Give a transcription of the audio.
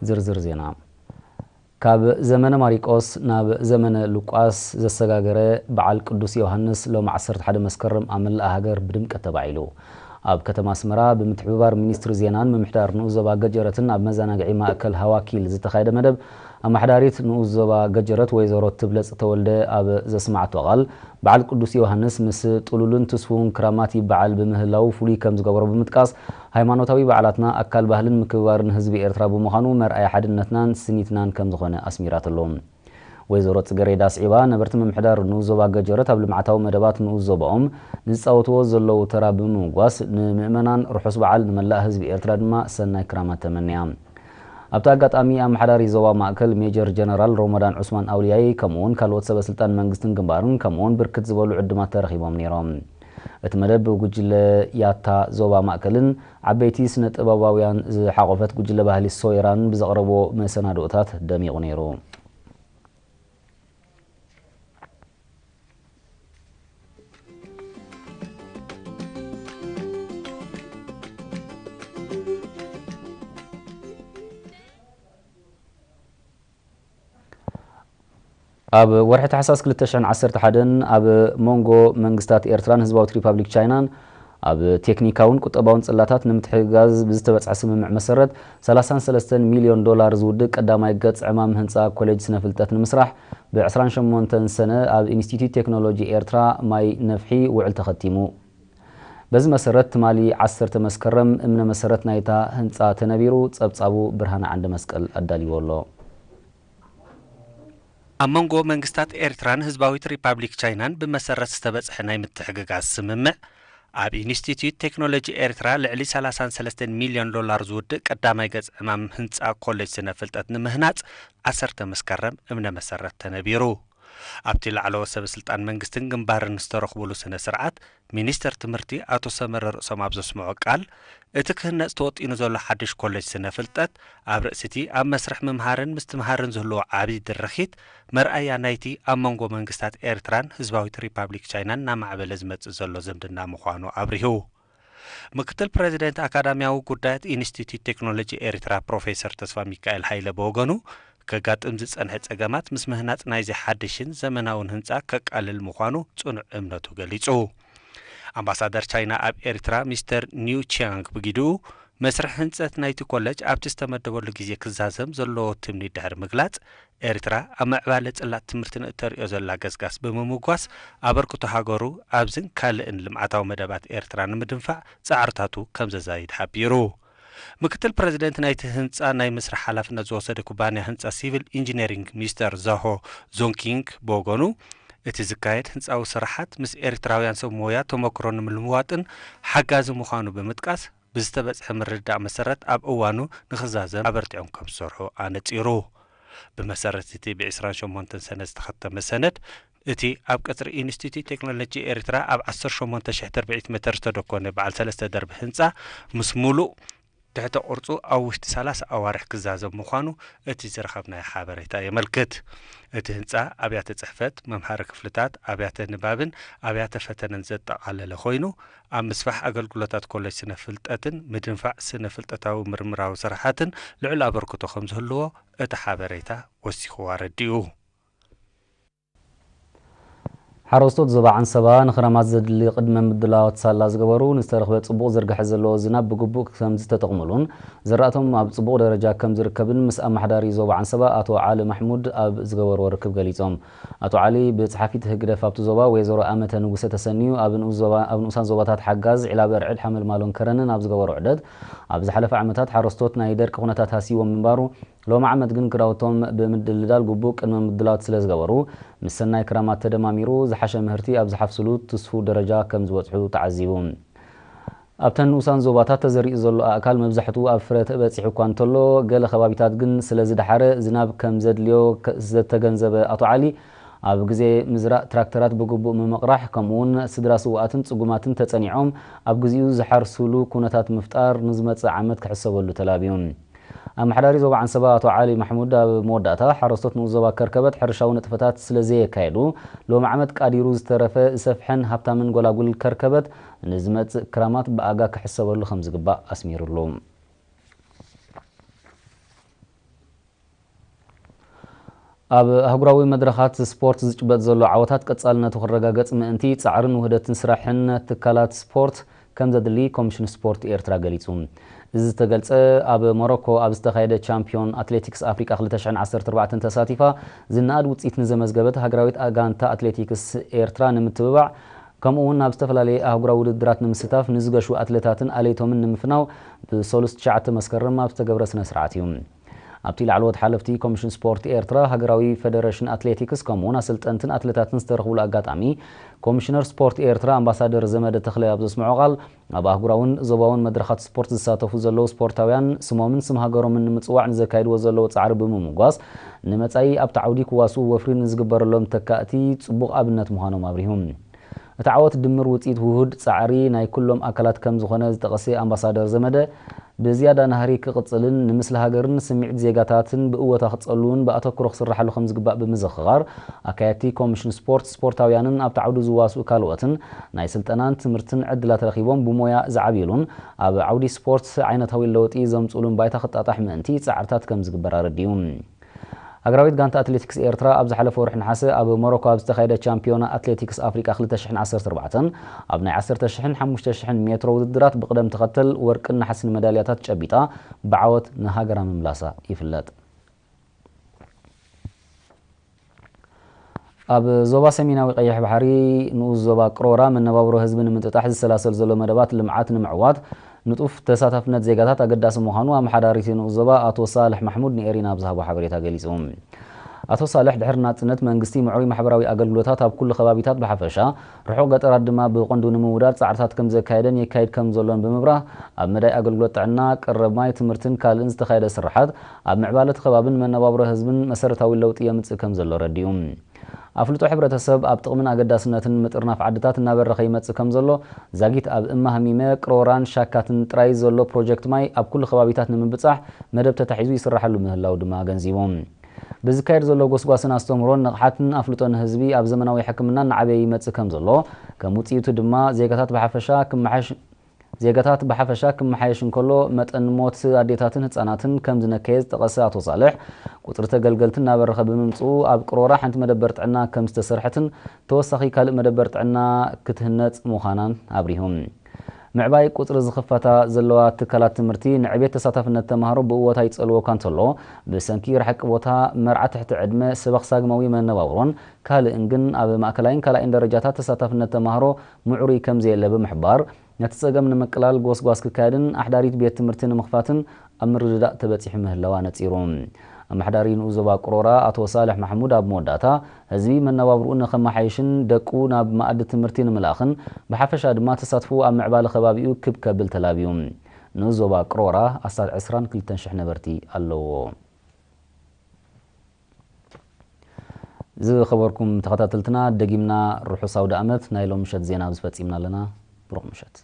ዝርዝር ዜና። ካብ ዘመነ ማሪቆስ ናብ ዘመነ ሉቃስ ዘሰጋገረ በዓል ቅዱስ ዮሃንስ ሎም ዓሰርተ ሓደ መስከረም ኣብ መላእ ሃገር ብድምቀት ተባዒሉ። ኣብ ከተማ ኣስመራ ብምትሕብባር ሚኒስትሪ ዜናን ምምሕዳር ንኡስ ዞባ ገጀረትን ኣብ መዘናግዒ ማእከል ሃዋኪል ዝተኻየደ መደብ ኣመሓዳሪት ንኡስ ዞባ ገጀረት ወይዘሮ ትብለጽ ተወልደ ኣብ ዘስማዓቶ ቃል፣ በዓል ቅዱስ ዮሃንስ ምስ ጥሉልን ትስፉውን ክራማት ይበዓል ብምህላው ፍሉይ ከም ዝገበሮ ብምጥቃስ፣ ሃይማኖታዊ በዓላትና ኣካል ባህልን ምክብባርን ህዝቢ ኤርትራ ብምዃኑ መርኣያ ሓድነትናን ስኒትናን ከም ዝኾነ ኣስሚራትሉ። ወይዘሮ ጽገሬዳ ኣስዒባ፣ ነበርቲ ምምሕዳር ንኡስ ዞባ ገጀረት ኣብ ልምዓታዊ መደባት ንኡስ ዞባኦም ንዝጻወትዎ ዘለዉ ተራ ብምምጓስ፣ ንምእመናን ርሑስ በዓል፣ ንመላእ ህዝቢ ኤርትራ ድማ ሰናይ ክራማት ተመንያ። ኣብቲ ኣጋጣሚ ኣመሓዳሪ ዞባ ማእከል ሜጀር ጀነራል ሮሞዳን ዑስማን ኣውልያይ ከምኡ እውን ካልኦት ሰበ ስልጣን መንግስትን ግንባርን ከምኡ እውን ብርክት ዝበሉ ዕዱማት ተረኺቦም ነይሮም። እቲ መደብ ብጉጅለ ያታ ዞባ ማእከልን ዓበይቲ ስነ ጥበባውያን ዝሓቖፈት ጉጅለ ባህሊ ሶይራን ብዘቕረቦ መሰናድኦታት ደሚቑ ነይሩ። ኣብ ወርሒ ታሕሳስ ክልተ ሽሕን ዓሰርተ ሓደን ኣብ መንጎ መንግስታት ኤርትራን ህዝባዊት ሪፓብሊክ ቻይናን ኣብ ቴክኒካውን ቁጠባውን ጽላታት ንምትሕግጋዝ ብዝተበጽሐ ስምምዕ መሰረት፣ ሰላሳን ሰለስተን ሚልዮን ዶላር ዝውድእ ቀዳማይ ገጽ ዕማም ህንጻ ኮሌጅ ስነ ፍልጠት ንምስራሕ፣ ብ ዕስራን ሸሞንተን ሰነ ኣብ ኢንስቲትዩት ቴክኖሎጂ ኤርትራ ማይ ነፍሒ ውዕል ተኸቲሙ። በዚ መሰረት፣ ትማሊ ዓሰርተ መስከረም እምነ መሰረት ናይታ ህንጻ ተነቢሩ፣ ጸብጻቡ ብርሃነ ዓንደ መስቀል ኣዳልይዎ ኣሎ። ኣብ መንጎ መንግስታት ኤርትራን ህዝባዊት ሪፓብሊክ ቻይናን ብመሰረት ዝተበጽሐ ናይ ምትሕግጋዝ ስምምዕ፣ ኣብ ኢንስቲትዩት ቴክኖሎጂ ኤርትራ ልዕሊ ሰላሳን ሰለስተን ሚልዮን ዶላር ዝውድእ ቀዳማይ ገጽ ዕማም ህንጻ ኮሌጅ ስነ ፍልጠት ንምህናጽ ዓሰርተ መስከረም እምነ መሰረት ተነቢሩ። ኣብቲ ላዕለዎት ሰበ ስልጣን መንግስትን ግንባርን ዝተረኽቡሉ ስነ ስርዓት፣ ሚኒስተር ትምህርቲ ኣቶ ሰመረ ርእሶም ኣብ ዘስምዖ ቃል፣ እቲ ክህነጽ ተወጢኑ ዘሎ ሓድሽ ኮሌጅ ስነ ፍልጠት፣ ኣብ ርእሲ እቲ ኣብ መስርሕ ምምሃርን ምስትምሃርን ዝህልዎ ዓቢ ድርኺት፣ መርኣያ ናይቲ ኣብ መንጎ መንግስታት ኤርትራን ህዝባዊት ሪፓብሊክ ቻይናን እናማዕበለ ዝመጽእ ዘሎ ዝምድና ምዃኑ ኣብሪሁ። ምክትል ፕረዚደንት ኣካዳሚያዊ ጉዳያት ኢንስቲትዩት ቴክኖሎጂ ኤርትራ ፕሮፌሰር ተስፋ ሚካኤል ሃይለ ብወገኑ፣ ከጋጥም ዝጸንሐ ጸገማት ምስ ምህናጽ ናይዚ ሓድሽን ዘመናውን ህንጻ ከቃልል ምዃኑ ጽኑዕ እምነቱ ገሊጹ። ኣምባሳደር ቻይና ኣብ ኤርትራ ሚስተር ኒው ቺያንግ ብጊድኡ፣ መስርሕ ህንጸት ናይቲ ኮለጅ ኣብቲ ዝተመደበሉ ግዜ ክዛዘም ዘለዎ ትምኒት ድሕሪ ምግላጽ፣ ኤርትራ ኣብ ምዕባለ ጽላት ትምህርቲ ንእተርእዮ ዘላ ገስጋስ ብምምጓስ፣ ኣበርክቶ ሃገሩ ኣብዝን ካልእን ልምዓታዊ መደባት ኤርትራ ንምድንፋዕ ጻዕርታቱ ከም ዘዛይድ ሓቢሩ። ምክትል ፕረዚደንት ናይቲ ህንጻ ናይ ምስራሕ ሓላፍነት ዝወሰደ ኩባንያ ህንጻ ሲቪል ኢንጂነሪንግ ሚስተር ዛሆ ዞንኪንግ ብወገኑ፣ እቲ ዝካየድ ህንጻዊ ስራሓት ምስ ኤርትራውያን ሰብ ሞያ ተመክሮ ንምልምዋጥን ሓጋዚ ምዃኑ ብምጥቃስ፣ ብዝተበጽሐ ምርድዳእ መሰረት ኣብ እዋኑ ንኽዛዘም ኣበርቲዖም ከም ዝሰርሑ ኣነጺሩ። ብመሰረት እቲ ብ ዕስራን ሸሞንተን ሰነ ዝተኸተመ ሰነድ፣ እቲ ኣብ ቀጽሪ ኢንስቲትዩት ቴክኖሎጂ ኤርትራ ኣብ ዓሰርተ ሸሞንተ ሽሕ ተርብዒት ሜተር ዝተደኮነ በዓል ሰለስተ ደርቢ ህንጻ፣ ምስ ሙሉእ ትሕተ ቅርጹ ኣብ ውሽጢ ሰላሳ ኣዋርሕ ክዛዘም ምዃኑ እቲ ዝረኸብናዮ ሓበሬታ የመልክት። እቲ ህንጻ ኣብያተ ጽሕፈት፣ መምሃሪ ክፍልታት፣ ኣብያተ ንባብን ኣብያተ ፈተነን ዘጠቓለለ ኮይኑ፣ ኣብ ምስፋሕ ኣገልግሎታት ኮሌጅ ስነ ፍልጠትን ምድንፋዕ ስነ ፍልጠታዊ ምርምራዊ ስራሓትን ልዑል ኣበርክቶ ከም ዝህልዎ እቲ ሓበሬታ ወሲኹ ኣረዲኡ። ሓረስቶት ዞባ ዓንሰባ ንኽረማት ዘድሊ ቅድመ ምድላዋት ሳላ ዝገበሩ፣ ንዝተረኽበ ጽቡቕ ዝርግሐ ዘለዎ ዝናብ ብግቡእ ከም ዝተጠቕሙሉን ዝራእቶም ኣብ ጽቡቕ ደረጃ ከም ዝርከብን ምስ ኣመሓዳሪ ዞባ ዓንሰባ ኣቶ ዓሊ ማሕሙድ ኣብ ዝገበርዎ ርክብ ገሊጾም። ኣቶ ዓሊ ብጸሓፊት ህግደፍ ኣብቲ ዞባ ወይዘሮ ኣመተ ንጉሰ ተሰንዩ ኣብ ንኡስ ዞባ-፣ ኣብ ንኡሳን ዞባታት ሓጋዝ፣ ዒላ በርዕድ፣ ሓመልማሎን ከረንን ኣብ ዝገበሮ ዑደት፣ ኣብ ዝሓለፈ ዓመታት ሓረስቶት ናይ ደርቂ ኩነታት ሃስይዎም ምንባሩ፣ ሎሚ ዓመት ግን ክዳውቶም ብምድልዳል ግቡእ ቅድመ ምድላዋት ስለ ዝገበሩ፣ ምስ ሰናይ ክራማት ተደማሚሩ ዝሓሸ ምህርቲ ኣብ ዝሓፍስሉ ትስፉው ደረጃ ከም ዝበጽሑ ተዓዚቡ። ኣብተን ንኡሳን ዞባታት ተዘሪኡ ዘሎ ኣእካል መብዛሕትኡ ኣብ ፍረ ተበጺሑ እኳ እንተሎ፣ ገለ ከባቢታት ግን ስለ ዝደሓረ ዝናብ ከም ዘድልዮ ከ-፣ ዝተገንዘበ ኣቶ ዓሊ፣ ኣብ ግዜ ምዝራእ ትራክተራት ብግቡእ ምምቕራሕ፣ ከምኡ'ውን ስድራ ስዉኣትን ጽጉማትን ተጸኒዖም ኣብ ግዜኡ ዝሓርሱሉ ኩነታት ምፍጣር ንዝመጽእ ዓመት ክሕሰበሉ ተላብዩ። ኣመሓዳሪ ዞባ ዓንሰባ ኣቶ ዓሊ ማሕሙድ ኣብ መወዳእታ፣ ሓረስቶት ንኡስ ዞባ ከርከበት ሕርሻዊ ንጥፈታት ስለ ዘየካየዱ፣ ሎሚ ዓመት ቃዲሩ ዝተረፈ ዝሰፍሐን ሃብታምን ጎላጉል ከርከበት ንዝመጽእ ክራማት ብኣጋ ክሕሰበሉ ከም ዝግባእ ኣስሚሩሉ። ኣብ ኣህጉራዊ መድረኻት ስፖርት ዝጭበጥ ዘሎ ዓወታት ቀጻልነቱ ክረጋገጽ ምእንቲ ጻዕርን ውህደትን ስራሕን ትካላት ስፖርት ከም ዘድሊ ኮሚሽን ስፖርት ኤርትራ ገሊጹ። እዚ ዝተገልጸ ኣብ ሞሮኮ ኣብ ዝተኻየደ ቻምፒዮን ኣትሌቲክስ ኣፍሪቃ ክልተ ሽሕን ዓሰርተ ኣርባዕተን ተሳቲፋ ዝነኣድ ውጽኢት ንዘመዝገበት ሃገራዊት ጋንታ ኣትሌቲክስ ኤርትራ ንምትብባዕ፣ ከምኡ እውን ናብ ዝተፈላለየ ኣህጉራዊ ውድድራት ንምስታፍ ንዝገሹ ኣትሌታትን ኣለይቶምን ንምፍናው ብሰሉስ ትሽዓተ መስከረም ኣብ ዝተገብረ ስነ ስርዓት እዩ። ኣብቲ ላዕለዎት ሓለፍቲ ኮሚሽን ስፖርት ኤርትራ ሃገራዊ ፌደሬሽን ኣትሌቲክስ ከምኡውን ኣሰልጠንትን ኣትሌታትን ዝተረኽብሉ ኣጋጣሚ፣ ኮሚሽነር ስፖርት ኤርትራ ኣምባሳደር ዘመደ ተኽለ ኣብ ዘስምዖ ቃል፣ ኣብ ኣህጉራውን ዞባውን መድረኻት ስፖርት ዝሳተፉ ዘለዉ ስፖርታውያን ስሞምን ስም ሃገሮምን ንምጽዋዕ ንዘካይድዎ ዘለዉ ጻዕሪ ብምምጓስ፣ ንመጻኢ ኣብቲ ዓውዲ ክዋስኡ ወፍሪ ንዝግበረሎም ተካእቲ ጽቡቕ ኣብነት ምዃኖም ኣብሪሁ። እቲ ዓወት ድምር ውጽኢት ውሁድ ጻዕሪ ናይ ኩሎም ኣካላት ከም ዝኾነ ዝጠቐሰ ኣምባሳደር ዘመደ፣ ብዝያዳ ናህሪ ክቕጽልን ንምስሊ ሃገርን ስምዒት ዜጋታትን ብእወታ ክጸልውን ብኣተኩሮ ክስራሓሉ ከም ዝግባእ ብምዝኽኻር፣ ኣካየድቲ ኮሚሽን ስፖርት፣ ስፖርታውያንን ኣብቲ ዓውዲ ዝዋስኡ ካልኦትን ናይ ስልጠናን ትምህርትን ዕድላት ረኺቦም ብሞያ ዝዓብይሉን ኣብ ዓውዲ ስፖርት ዓይነታዊ ለውጢ ዘምጽኡሉን ባይታ ክጣጣሕ ምእንቲ ጻዕርታት ከም ዝግበር ኣረዲኡ። ሃገራዊት ጋንታ ኣትሌቲክስ ኤርትራ ኣብ ዝሓለፈ ወርሒ ነሓሰ ኣብ ሞሮኮ ኣብ ዝተኻየደ ቻምፒዮና ኣትሌቲክስ ኣፍሪቃ ክልተ ሽሕን ዓሰርተ ኣርባዕተን ኣብ ናይ ዓሰርተ ሽሕን ሓሙሽተ ሽሕን ሜትሮ ውድድራት ብቕደም ተኸተል ወርቅን ነሓስን መዳልያታት ጨቢጣ ብዓወት ንሃገራ ምምላሳ ይፍለጥ። ኣብ ዞባ ሰሜናዊ ቀይሕ ባሕሪ ንኡስ ዞባ ቅሮራ መነባብሮ ህዝቢ ንምጥጣሕ ዝሰላሰል ዘሎ መደባት ልምዓት ንምዕዋት ንጡፍ ተሳታፍነት ዜጋታት ኣገዳሲ ምዃኑ ኣመሓዳሪ እቲ ንኡስ ዞባ ኣቶ ሳልሕ ማሕሙድ ንኤሪና ኣብ ዝሃቦ ሓበሬታ ገሊጹ። ኣቶ ሳልሕ፣ ድሕሪ ናጽነት መንግስቲ ምዕሩይ ማሕበራዊ ኣገልግሎታት ኣብ ኩሉ ከባቢታት ብሓፈሻ፣ ርሑቕ ገጠራት ድማ ብቐንዱ ንምውዳድ ጻዕርታት ከም ዘካየደን የካይድ ከም ዘሎን ብምብራህ፣ ኣብ መዳይ ኣገልግሎት ጥዕና፣ ቀረብ ማይ፣ ትምህርትን ካልእን ዝተኻየደ ስርሓት ኣብ ምዕባለ እቲ ከባብን መነባብሮ ህዝብን መሰረታዊ ለውጢ የምጽእ ከም ዘሎ ረዲኡ። ኣፍልጦ ሕብረተሰብ ኣብ ጥቕምን ኣገዳስነትን ምጥርናፍ ዓድታት እናበረኸ ይመጽእ ከም ዘሎ ዛጊት ኣብ እማ ሃሚመ፣ ቅሮራን ሻካትን ጥራይ ዘሎ ፕሮጀክት ማይ ኣብ ኩሉ ከባቢታት ንምብጻሕ መደብ ተታሒዙ ይስራሓሉ ምህላው ድማ ኣገንዚቡ። ብዝካየድ ዘሎ ጎስጓስን ኣስተምህሮን ንቕሓትን ኣፍልጦን ህዝቢ ኣብ ዘመናዊ ሕክምና እናዓበየ ይመጽእ ከም ዘሎ፣ ከም ውጽኢቱ ድማ ዜጋታት ብሓፈሻ ክመሓሽ ዜጋታት ብሓፈሻ ክመሓየሽ እንከሎ፣ መጠን ሞት ኣዴታትን ህጻናትን ከም ዝነከየ ዝጠቐሰ ኣቶ ሳልሕ፣ ቁጽሪ ተገልገልቲ እናበረኸ ብምምጽኡ፣ ኣብ ቅሮራ ሓንቲ መደበር ጥዕና ከም ዝተሰርሐትን ተወሳኺ ካልእ መደበር ጥዕና ክትህነጽ ምዃናን ኣብሪሁ። ምዕባይ ቁጽሪ ዝኽፈታ ዘለዋ ትካላት ትምህርቲ ንዕቤት ተሳታፍነት ተማሃሮ ብእወታ ይጸልዎ እኳ እንተሎ፣ ብሰንኪ ርሕቂ ቦታ፣ መርዓ ትሕቲ ዕድመ፣ ሰበኽ ሳግማዊ መነባብሮን ካልእን ግን ኣብ ማእከላይን ካልኣይን ደረጃታት ተሳታፍነት ተማሃሮ ምዕሩይ ከም ዘየለ ብምሕባር፣ ነቲ ጸገም ንምቅላል ጎስጓስ ክካየድን ኣሕዳሪት ቤት ትምህርቲ ንምኽፋትን ኣብ ምርድዳእ ተበጺሑ ምህላው ኣነጺሩ። ኣመሓዳሪ ንኡስ ዞባ ቅሮራ ኣቶ ሳልሕ ማሕሙድ ኣብ መወዳእታ፣ ህዝቢ መነባብርኡ ንኸመሓይሽን ደቁ ናብ መኣዲ ትምህርቲ ንምልኣኽን ብሓፈሻ ድማ ተሳትፎኡ ኣብ ምዕባለ ከባቢኡ ክብ ከብል ተላብዩ። ንኡስ ዞባ ቅሮራ ኣስታት ዕስራን ክልተን ሽሕ ነበርቲ ኣለዎ። ዝኸበርኩም ተኸታተልትና፣ ደጊምና ርሑስ ኣውደ ኣመት። ናይ ሎም ምሸት ዜና ኣብዚ ፈጺምና ኣለና። ብሩኽ ምሸት።